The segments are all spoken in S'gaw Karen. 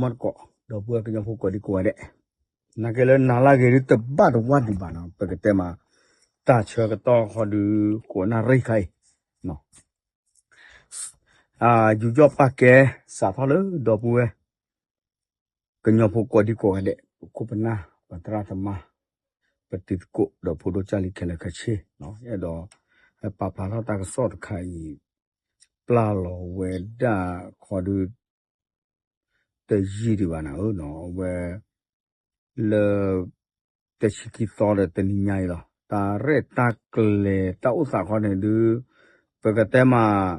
မီၢ်တကိး ဒီပုၢ်ဝဲၢ်ကညီဖိကိးဒံကိးဂၤဒဲး, နာ်က့လၢနၤလၢအဂ့ၤဒုတဘၣ်တဝၢ်ဒံးဘၣ်နီၤ, ပကတဲမး တၢ်ဆၢကတီၢ်ဃီဒု ကိးနၣ်ရံၣ်ခါအံၤ ယူးယီၣ်ပာ်ကဲ စးထီၣ်လၢဒီပုၢ်ဝဲၢ် ကညီဖိကိးဒံကိးဂၤဒဲး, ပခိၣ်ပနၢ် ပသရၣ်သမါ ပတံၤသကိး ဒီးဖိဒိၣ်ကၢ်လံခဲလၢာ်ခဲဆ့, အဲၣ်ဒိး ဟဲပာ်ဖျါထီၣ်တၢ်ကစီၣ်တခါအံၤ ပျၢ်လီၤဝဲဒၣ်ခီဒု တယံာ်ဒံးဘၣ်နၤဧၢနီၤ, အဝဲ လၢ တဆံခံသီဒီးတနံၤညါအံၤလီၤ. တၢ်ရဲၣ်တၢ်ကျဲၤတၢ်အိၣ်သးခီန့ၣ်ဒု ပကတဲမး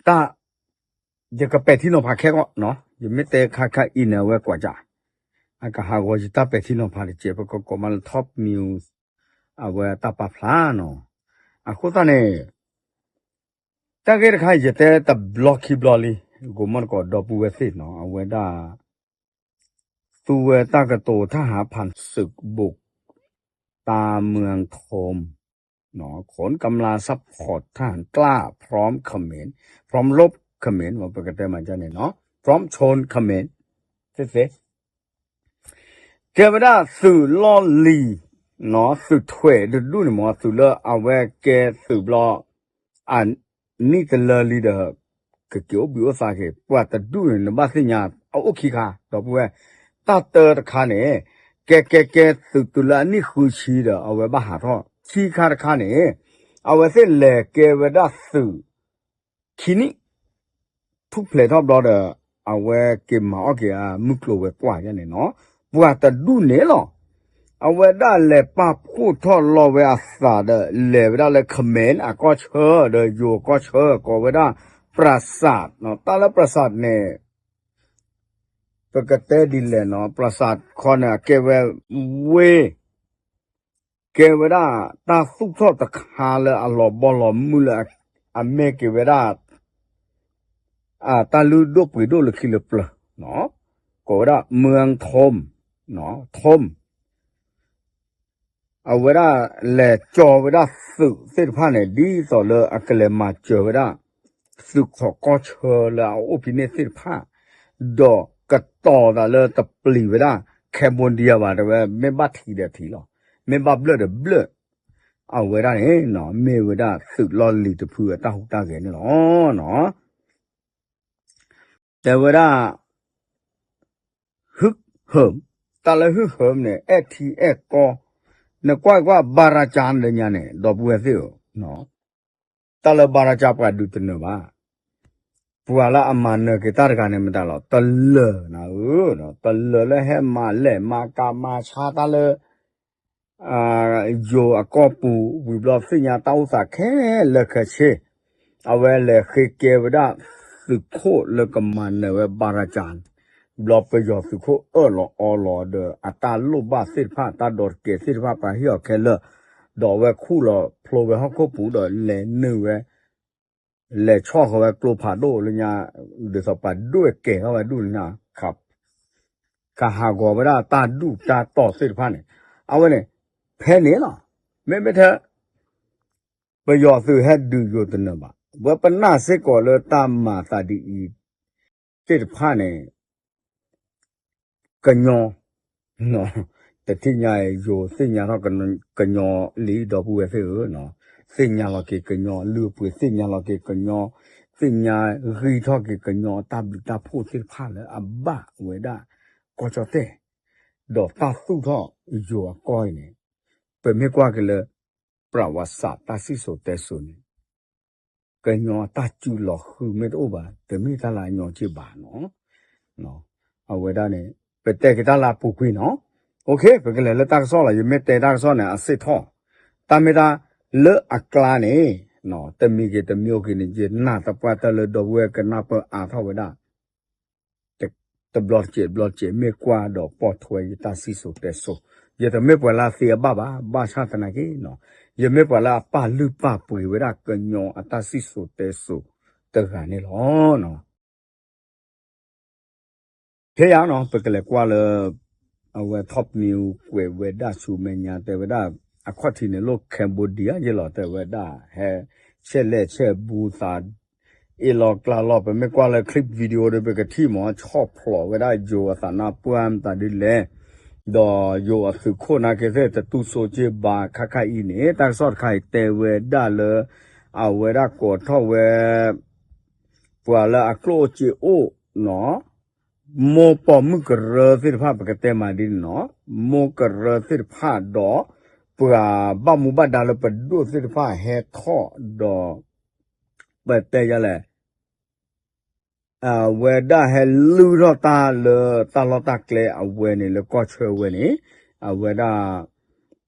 တၢ် ယကပဲာ်ထံနီၤဖးခဲကီးနီၤ, ယမ့ၢ်တဲခါခါအံၤန့ၣ် အဝဲကွၢ်ကၢ် အကဟးဂီၤယတၢ်ပဲာ်ထံနီၤဖးတက့ၢ်, ပကကိးမးလၢ top news အဝဲတၢ်ပာ်ဖျါနီၤ. အဃိသတးန့ၣ် တၢ်ဂ့ၢ်တခါ ယတဲတဘျီခံဘျီလံ, ကိးမီၢ်တကိးဒီပုၢ်ဝဲၢ်သ့ၣ်နီၤ, အဝဲဒၣ် သူဝဲတၢ်ကတိၤ ทหารผ่านศึกบุก ตาเมืองโทม ขนกำลังซัพพอร์ตทหารกล้าพร้อมเขมร พร้อมรบเขมร ပကတဲမးန့ၣ်နီၤ, พร้อมชนเขมร သ့ၣ်သ့ၣ် ကဲဝဲဒၣ်သုးလီၢ်လံၤ, သုးထွဲးတဒူၣ်န့ၣ်မ့ၢ် သုးလၢအဝဲကဲသုးဘျီ အနံၣ်တလၢလံဒီး ကက့ၤအိၣ်ဘှံးအိၣ်သါက့ၤ ပှၤတဒူၣ်န့ၣ် နဘၣ်သ့ၣ်ညါ အအိၣ်ခံခါ ဒီပုၢ်ဝဲၢ်, တၢ်တၢတခါန့ၣ် ကဲကဲကဲသုးတုၤလၢအနံၣ်ဃုဆံဒီး အဝဲဘၣ်ဟးထီၣ် ခံခါတခါန့ၣ် အဝဲသ့ၣ်လဲၤကဲဝဲဒၣ်သုး ခံနံၣ် ထူၣ်ဖျဲးထီၣ်ဘျီဒီး အဝဲက့ၤမၤအီၣ်က့ၤအမုၢ်ကျိၤဝဲၤကွာ်ယါန့ၣ်နီၤ, ပှၤတဒူၣ်န့ၣ်လီၤ. အဝဲဒၣ်လဲၤပာ်ဖှိၣ်ထီၣ်လီၤဝဲအသးဒီး လဲၤဝဲဒၣ်လၢ command အကီၢ်ဆၢ ဒီးယိၤကီၢ်ဆၢ ကိးဝဲဒၣ် ပြၢးစး တၢ်လၢပြၢးစးန့ၣ် ပကတဲဒ်လဲၣ်နီၤ, ပြၢးစးခီန့ၣ် အကဲဝဲဝ့ၢ် ကဲဝဲဒၣ်တၢ်သူၣ်ထီၣ်တခါလၢအလီၤဘီလီၤမုၢ်လၢ အမ့ၢ်က့ၤဝဲဒၣ် တၢ်လုၢ်ဒိၣ်ပှ့ၤဒိၣ်လၢခံလၢပျၢၤ, ကိးဝဲဒၣ် เมืองโทม โทม အဝဲဒၣ်လဲၤကၠီၤဝဲဒၣ်သုးသ့ၣ်တဖၣ်န့ၣ် ဒ်သိးလၢအကလဲၤမၤစၢၤဝဲဒၣ် သုးခိးကီၢ်ဆၢလၢအအိၣ်ဖဲန့ၣ်သ့ၣ်တဖၣ်, ဒီးကတီၤသးလၢတပျံၤဝဲဒၣ် Cambodia ဘၣ် တဲဝဲ မ့ၢ်ဘၣ်ထံးဒီးထံးလီၤ, မ့ၢ်ဘၣ်ဘျၢၣ်ဒီးဘျၢၣ်, အဝဲဒၣ်န့ၣ် မ့ၢ်ဝဲဒၣ်သုးလီၢ်လံၤတဖုအတၢ်ဟူးတၢ်ဂဲၤန့ၣ်လီၤ. တဲဝဲဒၣ် ဟူးဟၢမ်, တၢ်လၢဟူးဟၢမ်န့ၣ် အဲၣ်ထံအဲၣ်ကီ, နကွၢ်ကွၢ် ဘၤရၤကၠါ လၢညါန့ၣ် ဒီပုၢ်ဝဲၢ်သ့ၣ်ဧၢ, တၢ်လၢဘၤရၤကၠါ ပှၤဒုးတနၢၤဘၣ်, ပှၤလၢအမၤနၢၤက့ၤတၢ်တဂၤန့ၣ်မတၤလီၤ, တလၢၤနၤဧၢ, တလၢၤလၢဟဲမၤလဲၢ်မၤကၤမၤဆါတၢ်လၢ ယိၤအကီၢ်ပူၤ ဝံၤဘျီသ့ၣ်ညါတၢ်အိၣ်သးခဲလၢာ်ခဲဆ့, အဝဲလဲၤဃ့ကဲဝဲဒၣ်သုးခိၣ်လၢကမၤနၢၤဝဲဘၤရၤကၠါ, ဘျီပယီၤသုးခိၣ်အၢၣ်လီၤအီလီၤဒီး အတၢ်လိၣ်ဘၣ်သ့ၣ်တဖၣ် တၢ်ဒိးတကဲသ့ၣ်တဖၣ် ပှၤဟ့ၣ်အီၤခဲလၢာ်, ဒီးအဝဲခူၣ်လီၤဖျိဝဲဟီၣ်ခိၣ်ပူၤဒီးလဲၤနုာ်ဝဲ လဲၤဆီၣ်ဃီၤဝဲကျိဖးဒိၣ်လၢညါ, ဒ်သိးပှၤဒိၣ်ဝဲကဲထီၣ်ဝဲဒူၣ်လၢညါ, ကဟးဂီၤဝဲဒၣ်တၢ်ဒူၣ်တၢ်တီၢ်သ့ၣ်တဖၣ်န့ၣ်, အဝဲန့ၣ် ဖဲန့ၣ်လီၤ. မ့မ့ၢ်ထဲ ပယီၤသုးဟဲဒုးယိၤတနၢၤဘၣ်, ဝဲပနၢ်စ့ၢ်ကီးလၢတၢ်မၤသးဒ်အံၤ သ့ၣ်တဖၣ်န့ၣ် ကညီ တထံၣ်ညါအံၤ ယိၤသ့ၣ်ညါထီၣ်ကညီလံ ဒီပုၢ်ဝဲၢ်သ့ၣ်ဧၢ, သ့ၣ်ညါလီၤက့ၤကညီ လုၢ်အပှ့ၤသ့ၣ်ညါလီၤက့ၤကညီ, သ့ၣ်ညါဂံၢ်ထီၣ်က့ၤကညီတၢ်ဘျုးတၢ်ဖှိၣ်သ့ၣ်တဖၣ်လၢအဘၣ်ဝဲဒၣ် ကီၢ်ကၠီၣ်တဲၣ်, ဒီးတၢ်သူၣ်ထီၣ်ယိၤအကီၢ်အံၤန့ၣ် ပမ့ၢ်ကွၢ်က့ၤလၢ ပြၢဝးစး တၢ်စံၣ်စိၤတဲစိၤန့ၣ် ကညီအတၢ်စုလီၤဃုမ့ၢ်တအိၣ်ဘၣ် တမ့ၢ်တၢ်လၢအညီက့ၢ်ဘၣ်နီၤ. အဝဲဒၣ်န့ၣ် ပတဲက့ၤတၢ်လၢအပူၤကွံာ်နီၤ. ပကလဲၤလၢတၢ်ကစီၣ်လီၤ. ယမ့ၢ်တဲတၢ်ကစီၣ်န့ၣ် အစ့ၢ်ထီၣ်, တၢ်မ့ၢ်တၢ်လၢအကျါန့ၣ် တမံၤက့ၤတမံၤအိၣ်က့ၤန့ၣ် ယနာ်သပှၢ်တၢၢ်လၢဒီပုၢ်ဝဲၢ်ကနၢ်ပၢၢ်အါထီၣ်ဝဲဒၣ် တဘျီတစဲးဘျီတစဲး မ့ၢ်ကွၢ်ဒီးပိာ်ထွဲယတၢ်စံၣ်စိၤတဲစိၤ, ယတမ့ၢ်ပှၤလၢအသ့အဘၣ်ဘၣ်, ဘၣ်ဆၣ်သနာ်က့နီၤ ယမ့ၢ်ပှၤလၢအပာ်လုၢ်ပာ်ပှ့ၤဝဲဒၣ်ကညီအတၢ်စံၣ်စိၤတဲစိၤတဂၤန့ၣ်လီၤ. ဖဲယါနီၤ ပကလဲၤကွၢ်လၢ အဝဲ top news ကွဲးဝဲဒၣ်ဆူမဲာ်ညါ တဲဝဲဒၣ် အခီၣ်ထံးန့ၣ်လီၤ Cambodia ယဲလီၤ တဲဝဲဒၣ် ဟဲဆဲးလဲၣ်ဆဲးဘူးသး အ့ၣ်လီၤကျါလီၤ ပမ့ၢ်ကွၢ်လၢ clip video ဒီး ပကထံၣ်မး ဆီၣ်ဖျိးဝဲဒၣ်ယိၤအသးနါပှၢ်မတၤဒ်လဲၣ်, ဒီးယိၤအသုးခိၣ်နာ်က့သ့ၣ် တတူၢ်စိက့ၢ်ဘါခါခါအံၤန့ၣ် တၢ်ကစီၣ်တခါအံၤတဲဝဲဒၣ်လၢ အဝဲဒၣ်ကိးထီၣ်ဝဲ ပှၤလၢအကျိၣ်အိၣ်စ့အိၣ်နီၤ မိၢ်ပိာ်မုၣ်ကရၢသ့ၣ်တဖၣ် ပကတဲမးဒ်န့ၣ်နီၤ, မိၢ်ကရၢသ့ၣ်တဖၣ်ဒီး ပှၤဘၣ်မူဘၣ်ဒါလၢပဒိၣ်သ့ၣ်တဖၣ်ဟဲထီၣ်ဒီး ပတဲယလဲၣ် အဝဲဒၣ်ဟဲလုၢ်ထီၣ်တၢ်လၢတၢ်လီၢ်တၢ်ကျဲအဝဲန့ၣ် လၢကီၢ်ဆၢဝဲန့ၣ် အဝဲဒၣ်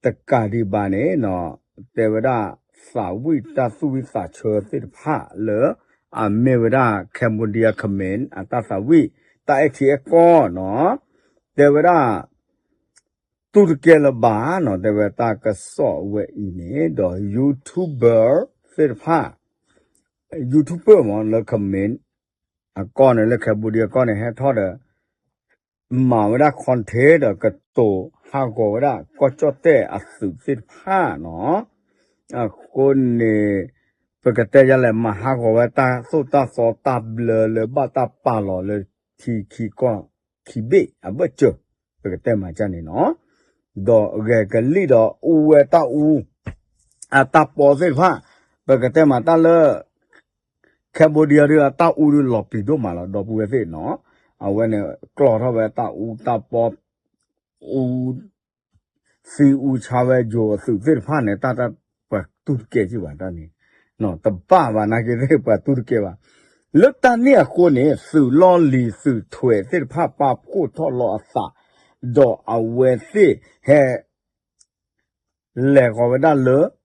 တကးဒံးဘၣ်န့ၣ် တဲဝဲဒၣ် သးဝံၣ်တၢ်သူၣ်ဝံၣ်သးဆၢသ့ၣ်တဖၣ်လၢ အမ့ၢ်ဝဲဒၣ် Cambodia Khmer အတၢ်သးဝံၣ် တၢ်အဲၣ်ထံအဲၣ်ကီၢ်နီၤ, တဲဝဲဒၣ် တူၢ်တကဲလၢၤဘၣ်နီၤ, တဲဝဲတၢ်ကစီၣ်ဝဲအံၤန့ၣ် ဒီး YouTuber သ့ၣ်တဖၣ် YouTuber မ့ၢ်လၢ Khmer အကီၢ်န့ၣ် လၢ Cambodia အကီၢ်န့ၣ် ဟဲထီၣ်ဒီး မၤဝဲဒၣ် content ဒီးကတိၤဟးဂီၤဝဲဒၣ် ကီၢ်ကၠီၣ်တဲၣ်အသုးသ့ၣ်တဖၣ်နီၤ, အဃိန့ၣ် ပကတဲယလဲၣ် မၤဟးဂီၤဝဲတၢ်သိၣ်တၢ်သီတၢ်ဘျၢလၢဘၣ်တၢ်ပာ်လီၤလၢထံခံကီၢ် ခံဘ့ၣ်အဘၢၣ်စၢၤ ပကတဲမးကန့ၣ်နီၤ, ဒီးဂဲၤကလံၣ်ဒီးအူဝဲတၢ်အူ အတၢ်ပီသ့ၣ်တဖၣ် ပကတဲမးတၢ်လၢ Cambodia ဒုးအတၢ်အူဒုးလီၤပျံၤဒိၣ်မးလီၤ ဒီပုၢ်ဝဲၢ်သ့ၣ်နီၤ, အဝဲန့ၣ်ကျီထီၣ်ဝဲတၢ်အူတၢ်ပီ အူ သံအူဆါဝဲယိၤအသုးသ့ၣ်တဖၣ်န့ၣ် တၢ်တၢ်ပှၤတူၢ်တကဲက့ၤဘၣ်တၢ်န့ၣ်, တဘၣ်ဘၣ်နာ်က့သ့ၣ်ပှၤတူၢ်တကဲဘၣ်, လၢတၢ်န့ၣ်အဃိန့ၣ် သုးလီၢ်လံၤသုးထွဲးသ့ၣ်တဖၣ် ပာ်ဖှိၣ်ထီၣ်လီၤအသး, ဒီးအဝဲသ့ၣ်ဟဲ လဲၤဃီၤဝဲဒၣ်လၢ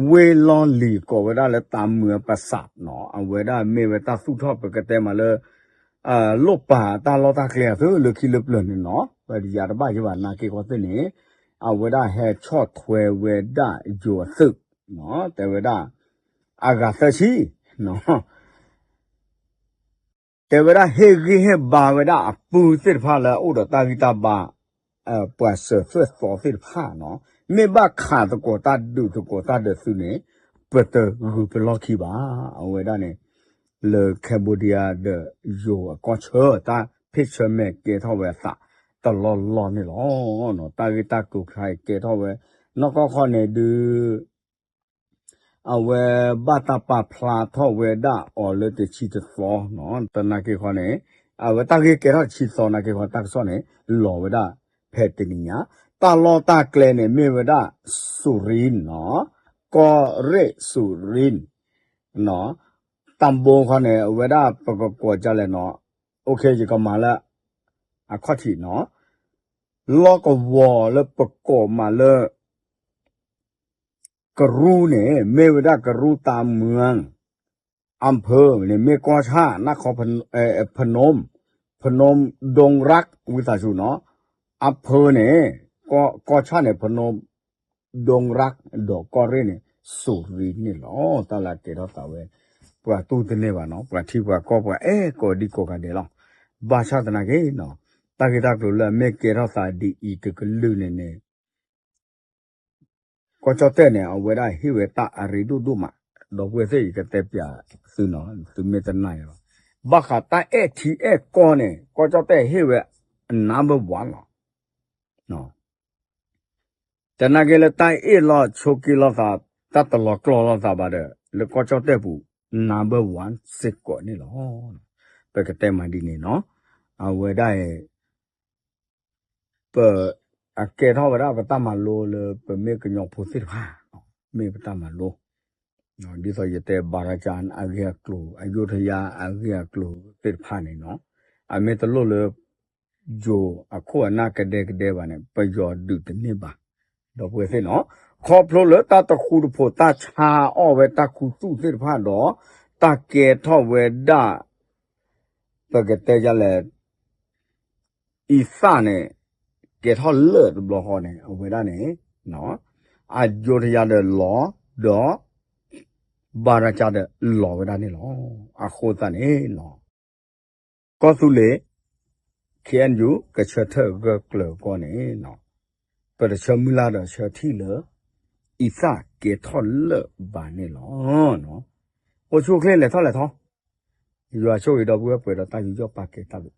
ဝ့ၢ်လီၢ်လံၤကိးဝဲဒၣ်လၢ တၢ်မုာ်ပစးနီၤ, အဝဲဒၣ်မ့ၢ်ဝဲတၢ်သူၣ်ထီၣ်ပကတဲမးလၢ လိၣ်ပာ်တၢ်လီၢ်တၢ်ကျဲအသုးလၢခံလၢပျၢၤန့ၣ်နီၤ, ပယၤတဘၣ်ယဘၣ်နာ်က့ဃီသ့ၣ်န့ၣ် အဝဲဒၣ်ဟဲဆီၣ်ထွဲဝဲဒၣ်ယိၤအသုး, တဲဝဲဒၣ် အဂၤသၢဆံ တဲဝဲဒၣ်ဟ့ၣ်ဂံၢ်ဟ့ၣ်ဘါဝဲဒၣ်အပုၢ်သ့ၣ်တဖၣ်လၢ အိၣ်ဒီးတၢ်ဂံၢ်တၢ်ဘါ ပှၤစၢၤသွဲၣ်သီသ့ၣ်တဖၣ်နီၤ, မ့ၢ်ဘၣ်ခးသကိးတၢ်ဒုးသကိးတၢ်ဒီးသုန့ၣ် ပတဂုာ်ပလီၢ်ခံဘၣ်, အဝဲဒၣ်န့ၣ် လၢ Cambodia ဒီးယိၤအကီၢ်ဆၢ တၢ်ဖ့ၣ်ဆၢမဲာ်ကဲထီၣ်ဝဲအသးတလီၢ်လီၢ်န့ၣ်လီၤ. တၢ်ဂ့ၢ်တၢ်ကျိၤခါအံၤကဲထီၣ်ဝဲ နီၢ်ကီၢ်ခီန့ၣ်ဒုး အဝဲဘၣ်တၢ်ပာ်ဖျါထီၣ်ဝဲဒၣ်အီၤလၢတဆံတသီနီၤ, တနာ်က့ၤဃီန့ၣ် အဝဲတၢ်ဂ့ၢ်ကဲထီၣ်တဆံသီနာ်က့ၤဃီ တၢ်ကစီၣ်န့ၣ် လီၤဝဲဒၣ်ဖဲတနံၤညါ, တၢ်လီၢ်တၢ်ကျဲန့ၣ် မ့ၢ်ဝဲဒၣ် စူၤရံနီၤ, ကီၢ်ရ့ၣ်စူၤရံနီၤ, တၢ်ဘိခီန့ၣ် အဝဲဒၣ်ပကကိးဒ်လဲၣ်နီၤ, အိၣ်ခ့ ယကမၤလၢ အခီၣ်ထံးနီၤ, လီၢ်ကဝီၤလၢပကိးမးလၢ ကရူၢ်န့ၣ် မ့ၢ်ဝဲဒၣ်ကရူၢ်တၢ်မၢၢ်, အၣ်ဖၢၣ်န့ၣ် မ့ၢ်ကီၢ်ဆၣ် နၢ်ခီ ဖနူမ်, ဖနူမ်ဒိၣ်ရၣ် ဝံသးစူၤနီၤ, အၣ်ဖၢၣ်န့ၣ် ကီၢ်ဆၣ်န့ၣ် ဖနူမ်ဒိၣ်ရၣ် ဒီးကီၢ်ရ့ၣ်န့ၣ် စူၤရံန့ၣ်လီၤ. တၢ်လၢအကဲထီၣ်သးဝဲ ပှၤတူၢ်တန့ၢ်ဘၣ်နီၤ, ပှၤထံပှၤကီၢ်ပှၤအဲၣ်ကိးဒံကိးဂၤဒဲးလီၤ. ဘၣ်ဆၣ်သနာ်က့နီၤ, တၢ်ဂ့ၢ်တၢ်ကျိၤလၢအမ့ၢ်ကဲထီၣ်သးဒ်အံၤတကလုာ်န့ၣ်န့ၣ် ကီၢ်ကၠီၣ်တဲၣ်န့ၣ် အဝဲဒၣ်ဟ့ၣ်ဝဲတၢ်အရ့ဒိၣ်ဒိၣ်မး, ဒီပုၢ်ဝဲၢ်သ့ၣ် ယကတဲပျးသုနီၤ, သုမ့ၢ်တနာ်လီၤ, ဘၣ်ဃးတၢ်အဲၣ်ထံအဲၣ်ကီၢ်န့ၣ် ကီၢ်ကၠီၣ်တဲၣ်ဟ့ၣ်ဝဲ number one လီၤ. တနာ်က့ၤလၢတၢ်အ့ၣ်လိာ်ဆိးက့လိာ်သး, တၢ်တလီၤကျီလိာ်သးဘၣ်ဒီး လၢကီၢ်ကၠီၣ်တဲၣ်ပူၤ number one စ့ၢ်ကီးန့ၣ်လီၤ. ပကတဲမးဒ်န့ၣ်နီၤ, အဝဲဒၣ် ပ အကဲထီၣ်ဝဲဒၣ်ပတၢ်မၤလိလၢ ပမ့ၢ်ကညီဖိသ့ၣ်တဖၣ်, မ့ၢ်ပတၢ်မၤလိ, ဒ်သိးယတဲ ဘၤရၤကၠၣ် အဂ့ၢ်အကျိၤ, အယုဒယါ အဂ့ၢ်အကျိၤသ့ၣ်တဖၣ်န့ၣ်နီၤ, အမ့ၢ်တလိၣ်လၢ ယိၤအခိၣ်အနၢ်ကဒဲကဒဲဘၣ်န့ၣ် ပယီၤဒုးတန့ၢ်ဘၣ်, ဒီပုၢ်ဝဲၢ်သ့ၣ်နီၤ, ခီဖျိလၢတၢ်တဃူတဖိး တၢ်ဆါအီၣ်ဝဲတၢ်ခူသူၣ်သ့ၣ်တဖၣ်ဒီး တၢ်ကဲထီၣ်ဝဲဒၣ် ပကတဲဒ်လဲၣ် အံသၣ်န့ၣ် ကဲထီၣ်လၢာ်တဘျီဃီန့ၣ် အဝဲဒၣ်န့ၣ် အယိဒယါဒီးလီၤ, ဒီး ဘၤရၤကၠၣ်ဒီးလီၤဝဲဒၣ်န့ၣ်လီၤ. အဃိသတးန့ၣ် ကီၢ်သူလ့ၤ ခ့ၣ်အဲၣ်ယူၣ် ကဆၢထၢၣ်ဂၢၢ်ကျၢၤကီၢ်န့ၣ် ပတဆၢမုၢ်လၢ်ဒီးဆၢထံၣ်လၢ အံသၣ်ကဲထီၣ်လၢာ်ဘၣ်န့ၣ်လီၤ. အိၣ်ဆူၣ်အိၣ်ချ့လဲၤထီၣ်လဲၤထီ ယွၤဆိၣ်ဂ့ၤဒီပုၢ်ဝဲၢ်ပှဲၤဒီးတၢ်ယူးယီၣ်ပာ်ကဲတၢ်ဘျုး